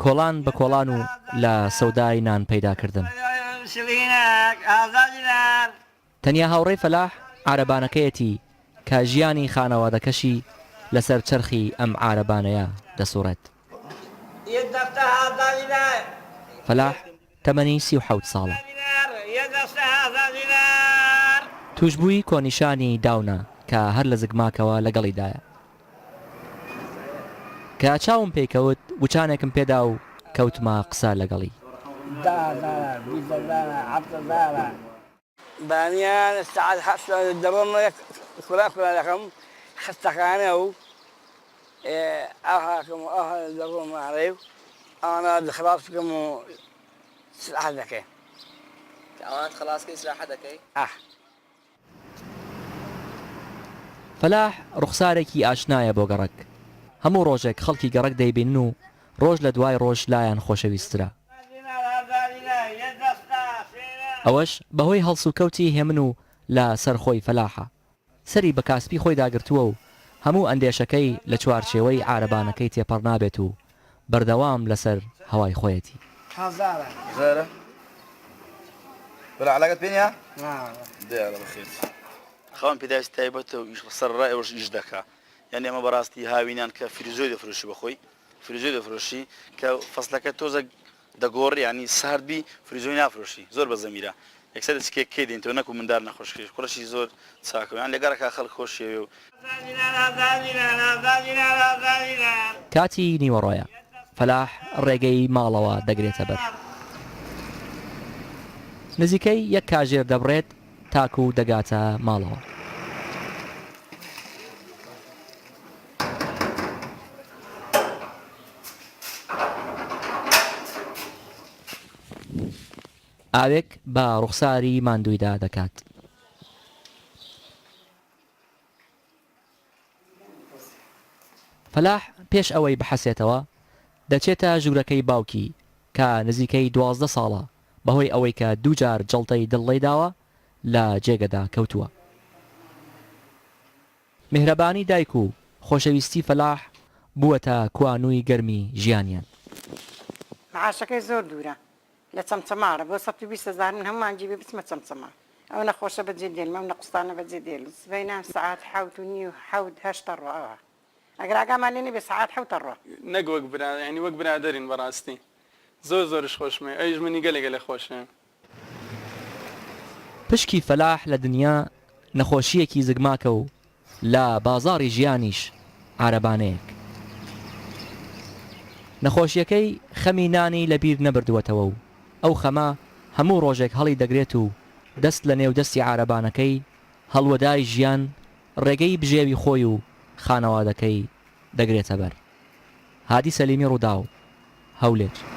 کۆڵان بە کۆڵان و لە سەودای نان پەیدا کردن. تەنیا هاوڕێی فەلاح عارەبانەکەیەتی کە ژیانی خانەوادەکەشی لەسەر چەرخی ئەم عارەبانەیە دەسوڕێت. فەلاح تەمەنی 37 ساڵە. تووشبووی کۆنیشانی داونە کە هەر لە زگماکەوە لەگەڵیدایە. کە چاوم پێی کەوت وچانێکم پێدا و کەوتمە قسە لەگەڵی. بانیان سەعات هەشت دەڕۆمە کورا کورا دەکەم خەستەخانە و ئاهاکەم و ئاها دەڕۆمە ئەڕێ و ئەوانە خلاص بکەم و ئیسراحەت دەکەی. کە ئەوانت خەڵاس کەی ئیسراحەت دەکەی؟ ئاه. فەلاح ڕوخسارێکی ئاشنایە بۆ گەڕەک. هەموو ڕۆژێک خەڵکی گەڕەک دەیبینن و ڕۆژ لە دوای ڕۆژ لایان خۆشەویستترە. ئەوەش بەهۆی هەڵسوکەوتی هێمن و لە سەرخۆی فەلاحە. سەری بە کاسپی خۆیدا گرتووە و هەموو ئەندێشەکەی لە چوارچێوەی عارەبانەکەی تێپەڕ نابێت و بەردەوام لەسەر هەوای خۆیەتی. خاوەن پێداویستی تایبەتە و ئیش سەرەڕای ئەوەش ئیش دەکا یانی ئەمە بەڕاستی هاوینان کە فریزۆی دەفرۆشی بەخۆی فریزۆی دەفرۆشی کە فەسلەکە تۆزەک دەگۆڕی یانی سارد بی فریزۆی نافرۆشی زۆر بە زەمیرە یەکسەر دەچی کێک کەی دێنیتەوە نەکو مندار نەخۆش کەی کوڕەشی زۆر چاکە یان لەگەڕەکا خەڵک خۆشیەوێ و. کاتی نیوەڕۆیە فەلاح ڕێگەی ماڵەوە دەگرێتە بەر. نزیکەی یەک کاژێر دەبڕێت تاکو دەگاتە ماڵەوە. ئاوێک بە ڕوخساری ماندوویدا دەکات. فەلاح پێش ئەوەی بحەسێتەوە، دەچێتە ژوورەکەی باوکی کە نزیکەی 12 ساڵە بەهۆی ئەوەی کە دووجار جەڵتەی دڵ لێیداوە لە جێگەدا کەوتووە. میهرەبانی دایک و خۆشەویستی فەلاح بووەتە کوانووی گەرمی ژیانیان. معاشەکەی زۆر دوورە لە چەمچەماڵە بۆ 120 هەزار من هەموو مانگی بێ بچمە چەمچەماڵ ئەو نەخۆشە بەجێ دێلم ئەو نەقوستانە بەجێ دێلم سبەینان سەعات حەوت و نیو حەوت هەشت ئەڕوا ئەوها ئەگەر ئاگامان لێ نەبێ سەعات حەوت ئەڕوا. نەک وەک برا یانی وەک برادەرین بەڕاستی زۆر زۆرش خۆشمەوێ ئەویش منی گەلێ گەلێ خۆشەوێ. پشکی فەلاح لە دنیا نەخۆشییەکی زگماکە و لە بازاڕی ژیانیش عارەبانەیەک. نەخۆشییەکەی خەمی نانی لە بیر نەبردووەتەوە و ئەو خەمە هەموو ڕۆژێک هەڵی دەگرێت و دەست لە نێو دەستی عارەبانەکەی هەڵوەدای ژیان ڕێگەی بژێوی خۆی و خانەوادەکەی دەگرێتە بەر. هادی سەلیمی ڕووداو، هەولێر.